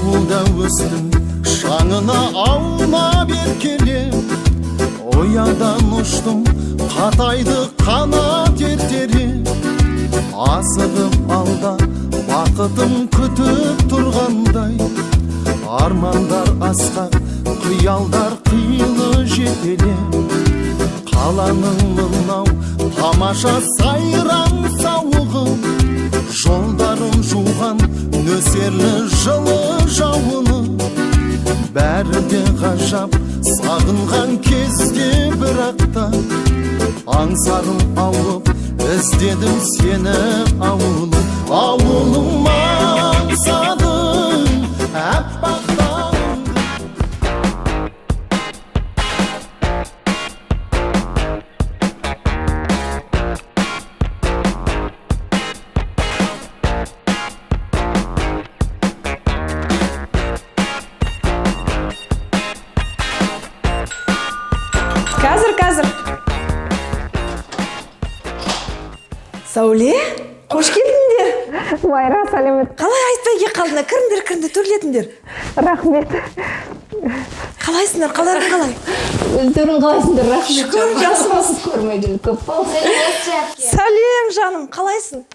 Ауылда өстім, шаңына аунап еркелеп, оядан ұштым, қатайды қанат ертерек. Асығып алда бақытым күтіп тұрғандай, армандар асқақ, қиялдар қилы жетелеп. Қаланың мынау тамаша сайран сауығы, жолдарын жуған нөсерлі жылы жауыны. Бәрі де ғажап, сағынған кезде бірақ та аңсарым ауып, іздедім сені, ауылым. Ауылым аңсадым, әппақ таңымды. Қазір, қазір. Сәуле, қош келдіңдер. Майра, сәлемет. Қалай айтпай келіп қалдыңдар? Кіріңдер, кіріңдер, төрлетіңдер. Рахмет. Қалайсыңдар, қалдарың қалай? Өздерің қалайсыңдар? Рахмет. Шүкір, жақсымыз. Көрмегелі көп болды. Сәлем, жаным, қалайсың?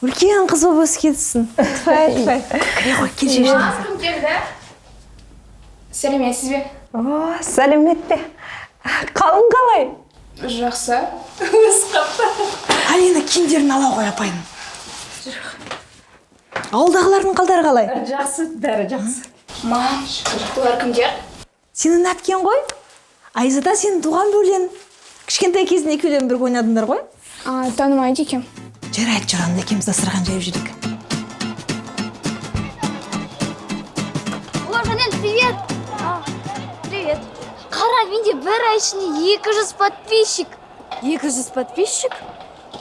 Үлкен қыз болып өсіп кетіпсің. Тфәй, тфәй. Кіре ғой, кел шешініңіз. Кім келді? Сәлеметсіз бе? О, сәлемет пе? Қалың қалай? Жақсы. Алина, киімдерін ала ғой апайдың. Ауылдағылардың қалдары қалай? Жақсы, бәрі жақсы. Мам, шүкір. Олар кімдер? Сенің әпкең ғой. Айзада сенің туған бөлең. Кішкентай кезінде екеулерің бірге ойнадыңдар ғой. А, танымайды екенмін. Жарайды, жүр, анда екеуміз дастархан жайып жүрейік. О, Жанель, привет! Привет. Қара, менде бір ай ішінде 200 подписчик. 200 подписчик?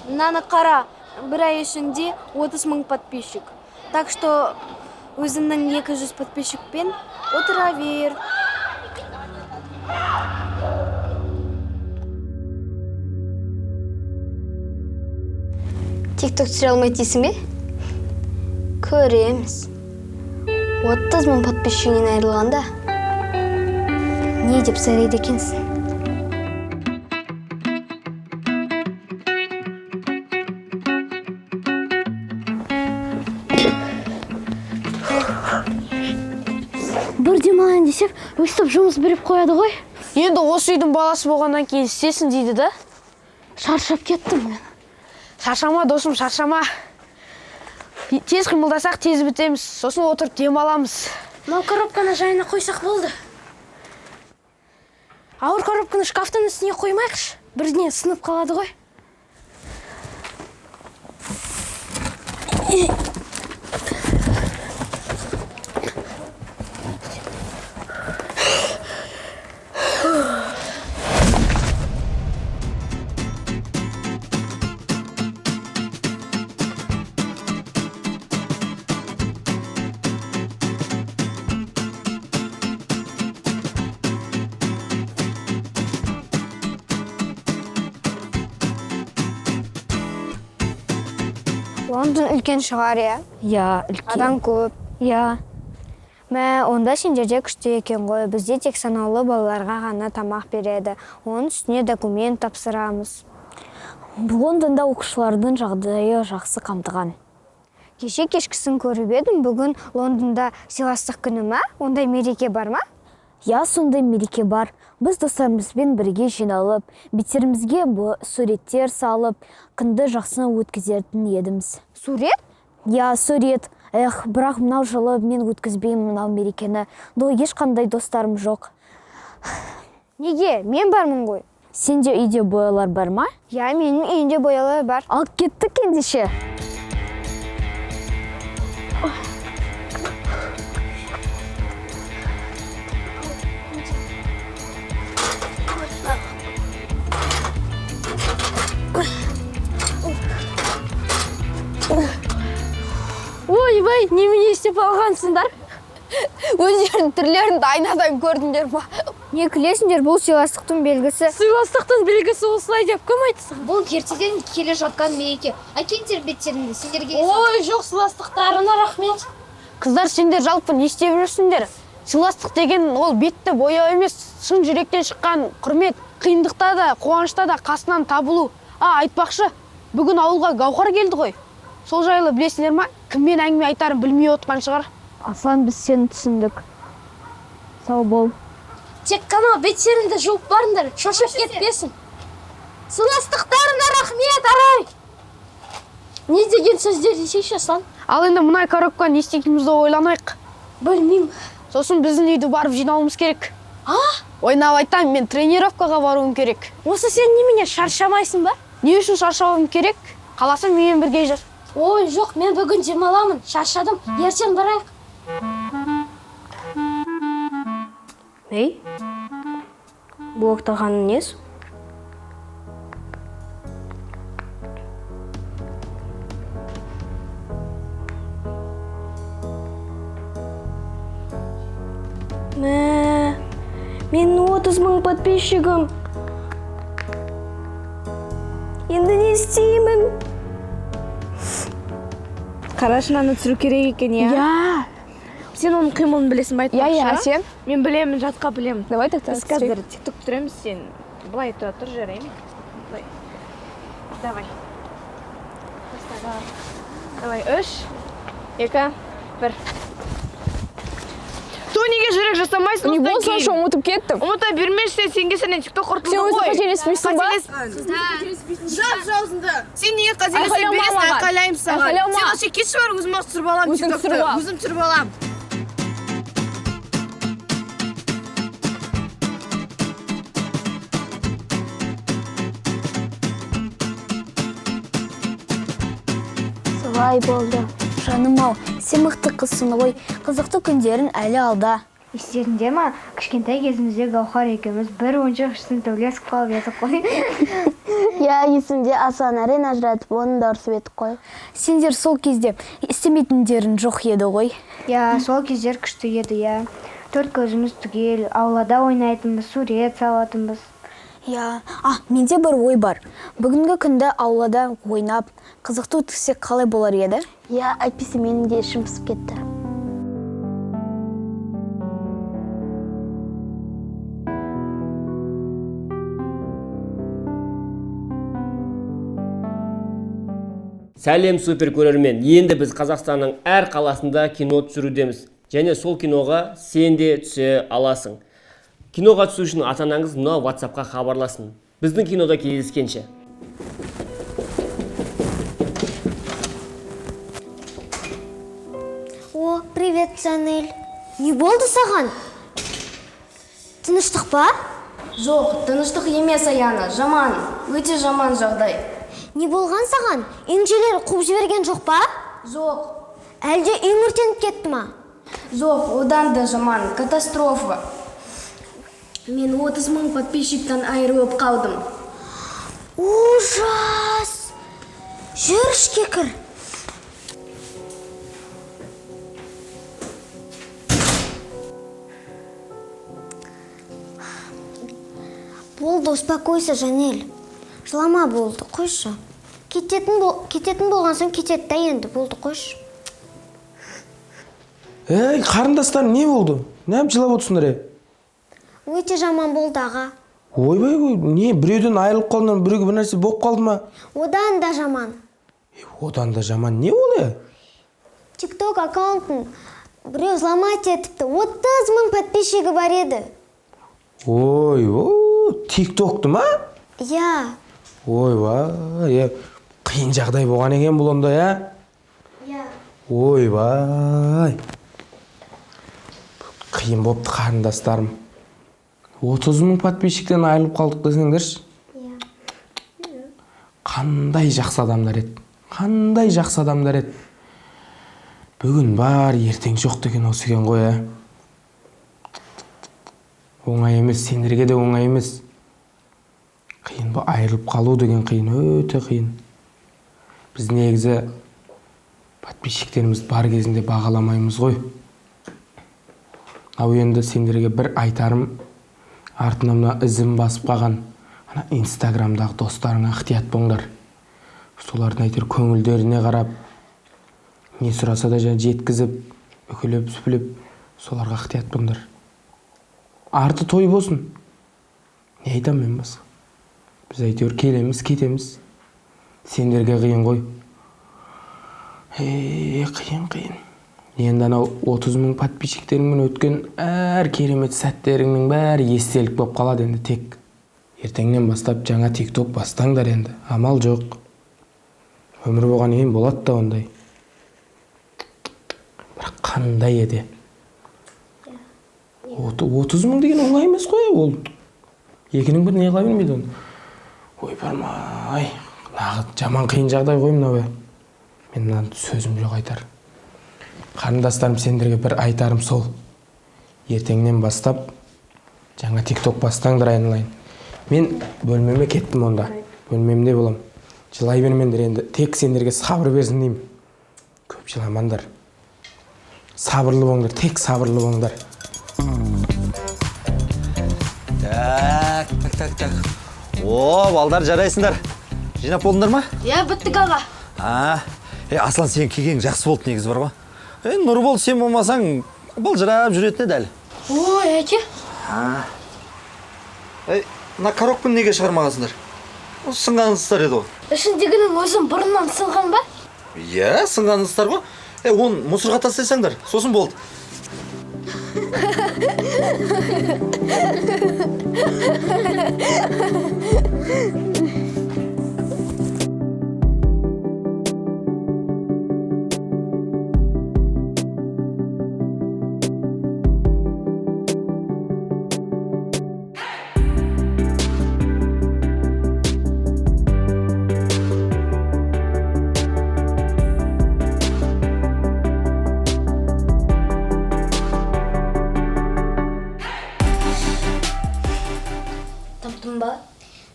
Мынаны қара, бір ай ішінде 30 мың подписчик. Так что өзіңнің 200 подписчикпен отыра бер. Тикток түсіре алмайды дейсің бе? Көреміз. 30 мың подписчигінен айырылғанда не деп сөйлейді екенсің? Бір демалайын десем, өстіп жұмыс беріп қояды ғой. Енді осы үйдің баласы болғаннан кейін істесін дейді да. Шаршап кеттім мен. Шаршама, досым, шаршама. Тез қимылдасақ, тез бітеміз. Сосын отырып демаламыз. Мынау коробканы жайына қойсақ болды. Ауыр коробканы шкафтың үстіне қоймайықшы. Бірден сынып қалады ғой. Лондон үлкен шығар, иә? Иә, үлкен. Адам көп. Иә. Мә, онда сендерде күшті екен ғой. Бізде тек санаулы балаларға ғана тамақ береді. Оның үстіне документ тапсырамыз. Лондонда оқушылардың жағдайы жақсы қамтыған. Кеше кешкісін көріп едім, бүгін Лондонда сыйластық күні ма? Ондай мереке бар ма? Иә, сондай мереке бар. Біз достарымызбен бірге жиналып, беттерімізге суреттер салып, күнді жақсы өткізетін едіміз. Сурет? Иә, сурет. Эх, бірақ мынау жылы мен өткізбеймін мынау мерекені. До ешқандай достарым жоқ. Неге? Мен бармын ғой. Сенде үйде боялар бар ма? Иә, менің үйімде боялар бар. Ал кеттік ендеше. Ойбай, немене істеп алғансыңдар? Өздерінің түрлерін айнадан көрдіңдер ма? Не күлесіңдер, бұл сыйластықтың белгісі. Сыйластықтың белгісі осылай деп кім айтты? Бұл ертеден келе жатқан мереке. Әкеңдер беттеріңді, сендерге. Ой, жоқ, сыйластықтарына рахмет. Қыздар, сендер жалпы не істеп жүрсіңдер? Сыйластық деген ол бетті бояу емес, шын жүректен шыққан құрмет, қиындықта да, қуанышта да қасынан табылу. А, айтпақшы, бүгін ауылға Гауһар келді ғой. Сол жайлы білесіңдер ма? Кіммен әңгіме айтарын білмей отқан шығар. Аслан, біз сені түсіндік. Сау бол. Тек қана беттеріңді жуып барыңдар, шошып кетпесін. Сыйластықтарыңа рахмет, Арай. Не деген сөздер десейші, Аслан? Ал енді мына коробка не істейтінімізді ойланайық. Білмеймін. Сосын біздің үйді барып жинауымыз керек. А? Ойнап айтам, мен тренировкаға баруым керек. Осы сен немене шаршамайсың ба? Не үшін шаршауым керек? Қаласаң менімен бірге жүр. Ой, жоқ, мен бүгін демаламын, шаршадым. Ертең барайық. Ей, блоктағаның несі? Мә, менің 30 мың подписчигім. Енді не істеймін? Қарашы, мынаны түсіру керек екен, иә? Иә. Сен оның қимылын білесің ба, Иә, айтпақшы? иә, сен? Мен білемін, жатқа білемін. Давай тогда. Біз қазір тикток түсіреміз, сен былай тұра тұр, жарай ма? Былай. Давай. Давай, 3, 2, 1. Ту неге жүрек жасамайсың? Не болсаңшы, ұмытып кеттім. Ұмыта бермеші, сен сенге сенен тикток құртылды Сен өзің ғой. қателеспейсің ба? Жап аузыңды. Сен неге қателесе Айқайлама бересің, маған. айқайлаймын саған. Айқайлама. Сен вообще кетші бар, өзім ақ түсіріп аламын Өзің тиктокты. түсіріп ал. Өзім түсіріп аламын. Солай болды. Жаным-ау, сен мықты қызсың ғой. Қызықты күндерің әлі алда. Естеріңде ма, кішкентай кезімізде Гауһар екеуміз бір ойыншық үшін төбелесіп қалып едік қой. Иә, есімде. Аслан әрең ажыратып, оны да ұрсып едік қой. Сендер сол кезде істемейтіндерің жоқ еді ғой. Иә, сол кездер күшті еді, иә. Төрт көзіміз түгел, аулада ойнайтынбыз, сурет салатынбыз. Иә, а, менде бір ой бар. Бүгінгі күнді аулада ойнап, қызықты өткізсек қалай болар еді? Иә, әйтпесе менің де ішім пысып кетті. Сәлем, супер көрермен. Енді біз Қазақстанның әр қаласында кино түсірудеміз. Және сол киноға сен де түсе аласың. Киноға түсу үшін ата-анаңыз мынау WhatsApp-қа хабарласын. Біздің кинода кездескенше. О, привет, Жанель. Не болды саған? Тыныштық па? Жоқ, тыныштық емес, Аяна, жаман, өте жаман жағдай. Не болған саған? Үйіңшелер қуып жіберген жоқ па? Жоқ. Әлде үйің өртеніп кетті ма? Жоқ, одан да жаман, катастрофа. Мен 30 мың подписчиктен айырылып қалдым. Ужас! Жүр, ішке кір. Болды, успокойся, Жанель. Жылама, болды, қойшы. Кететін болған соң кетеді да енді, болды, қойшы. Ей, қарындастарым, не болды? Неғып жылап отырсыңдар, ей? Өте жаман болды, аға. Ойбай, ой, не, біреуден айырылып қалдыңдар, біреуге бір нәрсе болып қалды ма? Одан да жаман. Одан да жаман не болды? TikTok аккаунтын біреу взломать етіпті. 30 мың подписчигі бар еді. Ой, о, TikTok'ты ма? Иә. Ойбай, е, қиын жағдай болған екен бұл онда, ә? Иә. Ойбай. Қиын болыпты, қарындастарым. 30 мың подписчиктен айырылып қалдық десеңдерші. Қандай жақсы адамдар еді. Қандай жақсы адамдар еді. Бүгін бар, ертең жоқ деген осы екен ғой, ә? Оңай емес, сендерге де оңай емес. Қиын ба, айырылып қалу деген қиын, өте қиын. Біз негізі подписчиктеріміз бар кезінде бағаламаймыз ғой. Ал енді сендерге бір айтарым, артына мына ізім басып қалған ана Инстаграмдағы достарыңа ықтият болыңдар. Солардың әйтеуір көңілдеріне қарап, не сұраса да жеткізіп, Үкілеп, сүпілеп, соларға ықтият болыңдар. Арты той болсын. Не айтам мен басқа? Біз әйтеуір келеміз, кетеміз. Сендерге қиын ғой. Қиын, қиын. Енді анау 30 мың подписчиктеріңмен өткен әр керемет сәттеріңнің бәрі естелік болып қалады енді тек. Ертеңнен бастап жаңа TikTok бастаңдар енді. Амал жоқ. Өмір болған кейін болады да ондай. Бірақ қандай еді? 30 мың деген оңай емес қой ол. Екінің бірі не қыла бермейді оны. Ой, бармай. Нағы жаман қиын жағдай ғой мынау. Мен мынаны сөзім жоқ айтар. Қарындастарым, сендерге бір айтарым сол. Ертеңнен бастап жаңа TikTok бастаңдар айналайын. Мен бөлмеме кеттім онда. Бөлмемде болам. Жылай бермеңдер енді. Тек сендерге сабыр берсін деймін. Көп жыламаңдар. Сабырлы болыңдар, тек сабырлы болыңдар. Так, так, так, так. О, балдар, жарайсыңдар. Жинап болдыңдар ма? Иә, біттік аға. Аслан, сен келгенің жақсы болды негізі бар ғой. Нұрбол, сен болмасаң, былжырап жүретін еді әлі. Ой, әке. Мына коробканы неге шығармағансыңдар? Сынған ыдыстар еді ғой. Ішіндегінің өзін бұрыннан сынған ба? Иә, сынған ыдыстар ғой. Оны мусорға тастайсаңдар, сосын болды.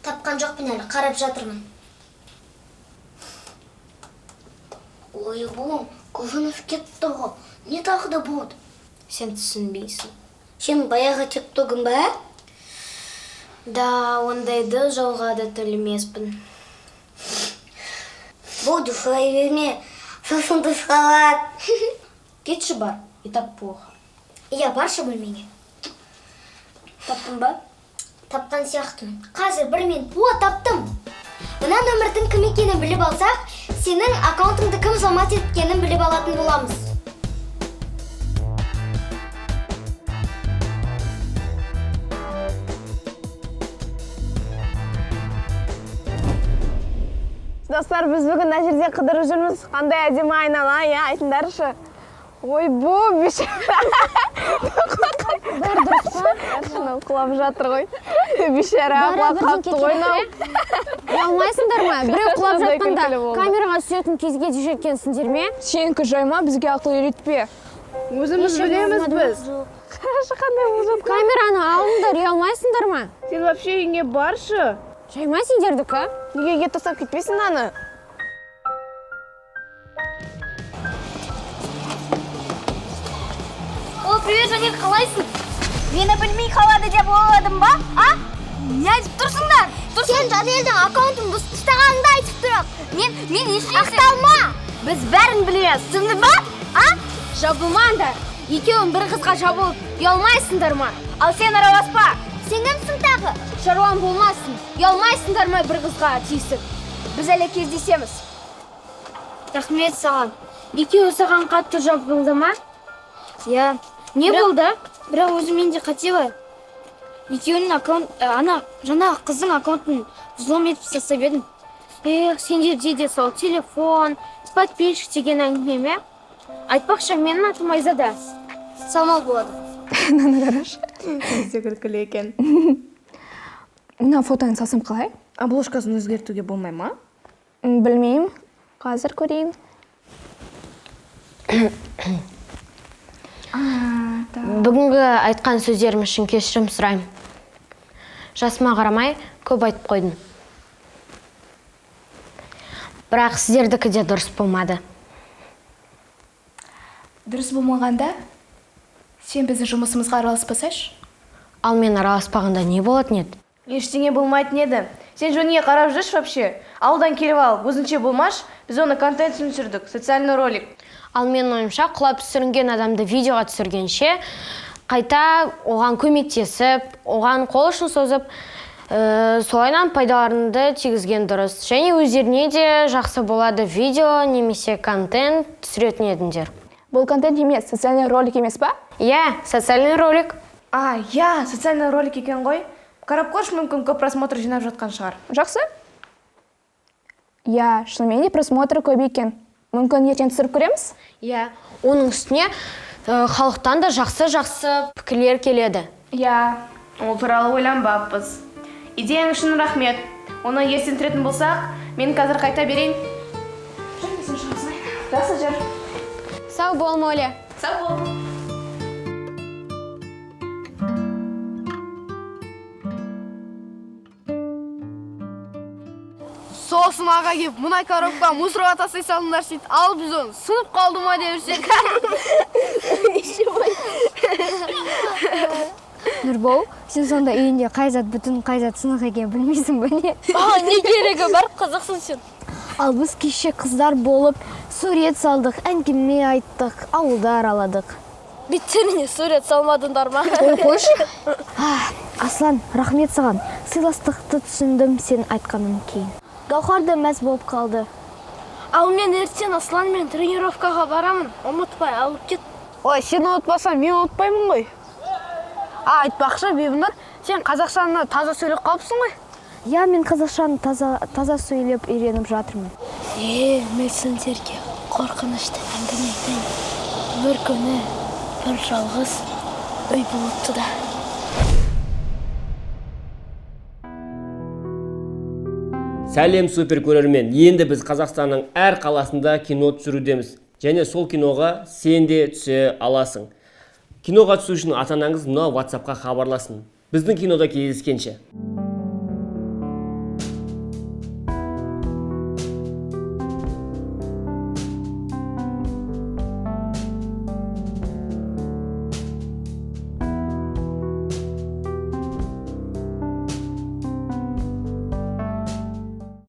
Тапқан жоқпын әлі, қарап жатырмын. Ойбу, Кожанов кетті ғой. Не тағы да болды? Сен түсінбейсің. Сен баяғы тиктогың ба? Да, ондайды жауға да төлемеспін. Болды, солай берме. Сосын дұрыс қалады. Кетші бар, и так плохо. Иә, баршы бөлмеге. Таптың ба? Тапқан сияқтымын. Қазір бір мен таптым. Мына нөмірдің кім екенін біліп алсақ, сенің аккаунтыңды кім взломать еткенін біліп алатын боламыз. Достар, біз бүгін мына жерде қыдырып жүрміз. Қандай әдемі айнала, иә, айтыңдаршы. Ойбу, бейшара. Бәрі дұрыс па? Құлап жатыр ғой. Бейшара, құлап қалыпты ғой мынау. Ұялмайсыңдар ма? Біреу құлап жатқанда камераға түсетін кезге де жеткенсіңдер ме? Сенікі жай ма, бізге ақыл үйретпе. Өзіміз білеміз біз. Қарашы қандай болып жатқан. Камераны алыңдар, ұялмайсыңдар ма? Сен вообще үйіңе баршы. Жай ма сендердікі? Неге үйге тастап кетпейсің аны? О, привет, Жанель, қалайсың? Мені білмей қалады деп ойладым ба? А? Не айтып тұрсыңдар? Сен Жанельдің аккаунтын бұзып тастағаныңды айтып тұрық. Мен ештеңе... Ақталма! Біз бәрін білеміз, түсіндің ба? А? Жабылмаңдар. Екеуің бір қызға жабылып, ұялмайсыңдар ма? Ал сен араласпа. Сен кімсің тағы? Шаруаң болмасын. Ұялмайсыңдар ма бір қызға тиісіп? Біз әлі кездесеміз. Рахмет саған. Екеуі саған қатты жабылды ма? Иә. Не болды? Бірақ өзімен де қате бар. Екеуінің аккаунт, ана жаңағы қыздың аккаунтын взлом етіп тастап едім. Эх, сендерде де сол телефон, подписчик деген әңгіме ме? Айтпақшы, менің атым Айзада. Самал болады. Мынаны қарашы. Өте күлкілі екен. Мына фотоны салсам қалай? Обложкасын өзгертуге болмай ма? Білмеймін. Қазір көрейін. Бүгінгі айтқан сөздерім үшін кешірім сұраймын. Жасыма қарамай көп айтып қойдым. Бірақ сіздердікі де дұрыс болмады. Дұрыс болмағанда, сен біздің жұмысымызға араласпасайшы. Ал мен араласпағанда не болатын еді? Ештеңе болмайтын еді. Сен жөніңе қарап жүрші вообще. Ауылдан келіп алып, өзінше болмаш, біз оны контент үшін түсірдік, социальный ролик. Ал менің ойымша, құлап сүрінген адамды видеоға түсіргенше, қайта оған көмектесіп, оған қол ұшын созып, солайынан пайдаларыңды тигізген дұрыс. Және өздеріне де жақсы болады видео немесе контент түсіретін едіңдер. Бұл контент емес, социальный ролик емес па? Иә, социальный ролик. А, иә, социальный ролик екен ғой. Қарап көрші, мүмкін көп просмотр жинап жатқан шығар. Жақсы. Иә, шынымен де просмотр көп екен. Мүмкін ертең түсіріп көреміз? Иә, оның үстіне халықтан да жақсы-жақсы пікірлер келеді. Иә, ол туралы ойланбаппыз. Идеяң үшін рахмет. Оны ертең түсіретін болсақ, мен қазір қайта берейін. Жақсы, жүр. Сау бол, Моля. Сау бол. Сосын аға келіп, мына коробка мусорға тастай салыңдар дейді. Ал біз оны сынып қалды ма деп жүрсек. Нұрбол, сен сонда үйінде қай зат бүтін, қай зат сынық екенін білмейсің бе не? Маған не керегі бар, қызықсың сен. Ал біз кеше қыздар болып сурет салдық, әңгіме айттық, ауылды араладық. Беттеріне сурет салмадыңдар ма? Ой, қойшы. Аслан, рахмет саған. Сыйластықты түсіндім сен айтқаннан кейін. Гауһар да мәз болып қалды. Ал мен ертең Асланмен тренировкаға барамын. Ұмытпай алып кет. Ой, сен ұмытпасаң, мен ұмытпаймын ғой. А, айтпақшы, Бибінұр, сен қазақшаны таза сөйлеп қалыпсың ғой? Иә, мен қазақшаны таза сөйлеп үйреніп жатырмын. Мен сендерге қорқынышты әңгіме айтайын. Бір күні бір жалғыз үй болыпты да. Сәлем супер көрермен. Енді біз Қазақстанның әр қаласында кино түсірудеміз. Және сол киноға сен де түсе аласың. Киноға түсу үшін ата-анаңыз мынау WhatsApp-қа хабарласын. Біздің кинода кездескенше.